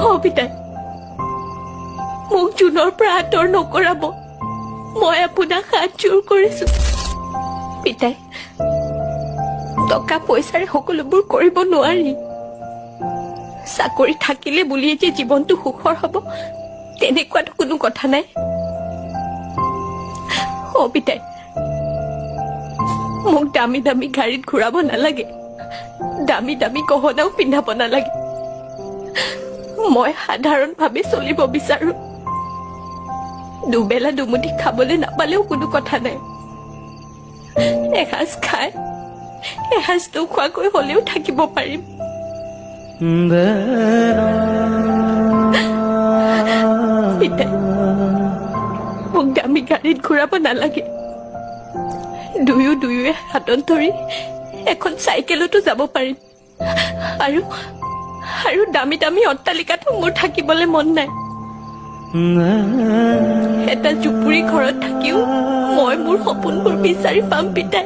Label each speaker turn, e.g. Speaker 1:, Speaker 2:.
Speaker 1: অ পিতাই, মোক জোনৰ পৰা আঁতৰ নকৰাব। মই আপোনাক হাত জোৰ কৰিছো পিতাই। টকা পইচাৰে সকলোবোৰ কৰিব নোৱাৰি। চাকৰি থাকিলে বুলিয়ে যে জীৱনটো সুখৰ হ'ব, তেনেকুৱাতো কোনো কথা নাই। অ পিতাই, মোক দামী দামী গাড়ীত ঘূৰাব নালাগে, দামী দামী গহনাও পিন্ধাব নালাগে। মই সাধাৰণভাৱে চলিব বিচাৰো। দুবেলা দুমুঠি খাবলৈ নাপালেও কোনো কথা নাই। এসাঁজ খাই এসাঁজ নোখোৱাকৈ হলেও থাকিব পাৰিম। পিতাই, মোক দামী গাড়ীত ঘূৰাব নালাগে। দুয়ো দুয়োৱে হাতত ধৰি এখন চাইকেলতো যাব পাৰিম। আৰু আৰু দামী দামী অট্টালিকাতো মোৰ থাকিবলৈ মন নাই। এটা জুপুৰি ঘৰত থাকিও মই মোৰ সপোনবোৰ বিচাৰি পাম পিতাই।